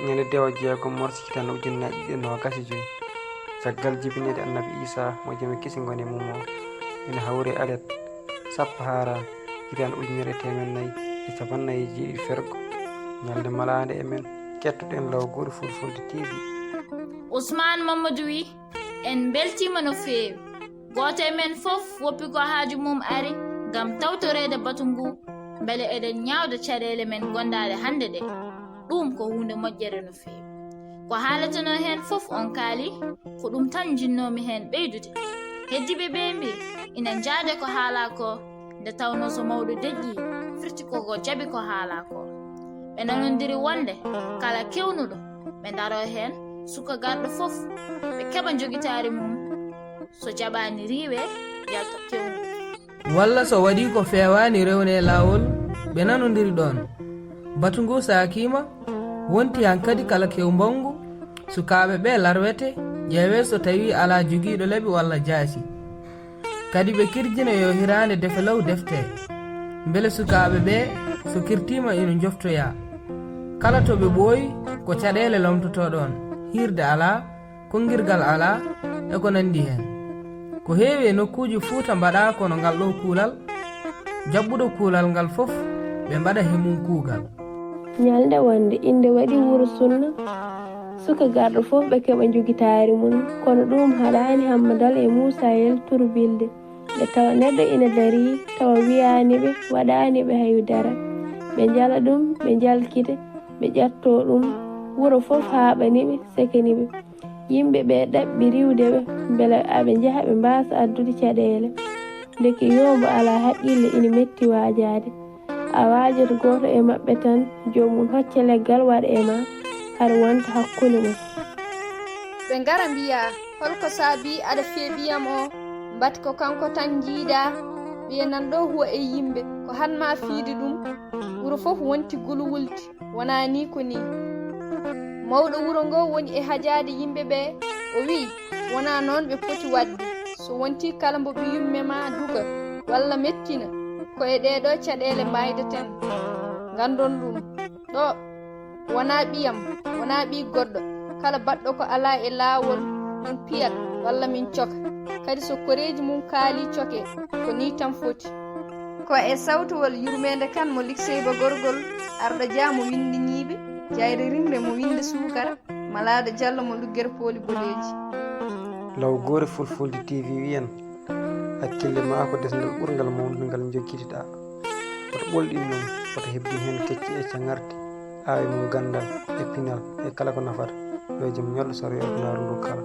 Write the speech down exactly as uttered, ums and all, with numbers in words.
Ñande dewo jeegom morsi hitan ujunnaji ɗiɗi e nogas e joyi. Caggal jibinede annabi Isa mo jami kisi ngoni mum o, ina hawri alet sappo hara hitan ujunere temen nayi e capannayi e jeeɗiɗi fergo. Ñalde malande e men kettuɗen law gori fulfulde T V. Ousmane Mamadou wi, en beltima no feewi. Gooto e men fof woppi ko haaju mum ari ngam tawtoreede batu ngu, mbele eɗen ñaawda caɗeele men gondaade hannde ɗe. Ɗum ko huunde moƴƴere no feewi. Ko haalatenoo heen fof on kaali, ko ɗum tan njinnoomi heen ɓeydude. Heddiiɓe ɓee mbi ina njaade ko haalaa ko, nde tawnoo so mawɗo deƴƴii, firti ko ko jaɓi ko haalaa ko. Ɓe nanondiri wonde kala kewnuɗo ɓe ndaroo heen, suka garɗo fof ɓe keɓa njogitaari mum, so jaɓaani riiwe yalta kewngu. Walla so waɗi ko feewaani rewne laawol, ɓe nanondiri ɗoon. Batu ngu saakiima, wonti hankadi kala kew mbonngu, sukaaɓe ɓe larwete, ƴeewe so tawii alaa jogiiɗo leɓi walla jaasi. Kadi ɓe kirjinoyoo hiraande defe law defte, mbele sukaaɓe ɓe so kirtiima ina njoftoyaa. Kala to ɓe ɓooyi ko caɗeele lomtotoo ɗoon, hiirde alaa, konngirgal alaa, e ko nanndi heen. Ko heewi e nokkuuji Fuuta mbaɗaa kono ngal ɗoo kuulal, jaɓɓuɗo kuulal ngal fof ɓe mbaɗa he mum kuugal. Ñalnde wonnde innde waɗi wuro sunna, suka garɗo fof ɓe keɓa njogitaari mum, kono ɗuum haɗaani Hammadal e Muusa Yel turbilde. Nde tawa neɗɗo ina darii, tawa wiyaani ɓe, waɗaani ɓe hay dara. Ɓe njala ɗum, ɓe njalkita, ɓe ƴettoo ɗum, wuro fof haaɓani ɓe, sekani ɓe. Yimɓe ɓee ɗaɓɓi riiwde ɓe, mbele aɓe njaha ɓe mbaasa addude caɗeele. Ndeke yoobo alaa haqqille ina metti waajaade. A waajoto gooto e maɓɓe tan, joomum hocca leggal waɗa e ma, aɗa wonta hakkunde mum. Ɓe ngara mbiya, hol ko saabii aɗa fee ɓiyam o? Mbat ko kanko tan njiiɗaa? Ɓiya nan ɗo huwa e yimɓe, ko han ma fiide ɗum? Wuro fof wonti gulwuldi, wonaa nii ko nii. Mawɗo wuro ngoo woni e hajaade yimɓe ɓee, o wiyi, wonaa noon ɓe poti waɗde. So wontii kala mbo ɓiyum mema duga walla mettina, ko e ɗee ɗoo caɗeele mbaydeten. Nganndon ɗum. Ɗo wonaa ɓiyam, wonaa ɓiy goɗɗo. Kala baɗɗo ko alaa e laawol, min piyat walla min coka. Kadi so koreeji mum kaalii coke, ko nii tan foti. Ko e sawtowol Yurmeende Kan mo Likseyba Gorgol, Arɗo Dia mo winndi ñiiɓe, Jayre Rimre mo winndi suukara, Malaaɗo Jallo mo luggere pooli boɗeeji. Law goori fulfulde T V wiyan, hakkille maa ko desngal ɓurngal mawnude ngal njokkitiɗaa. Woto ɓolɗin ɗum, woto hebbin heen kecci e caŋarɗi, aawe mum ganndal e pinal e kala ko nafata. Yo jam ñallu sarwi adunaaru ndu kala.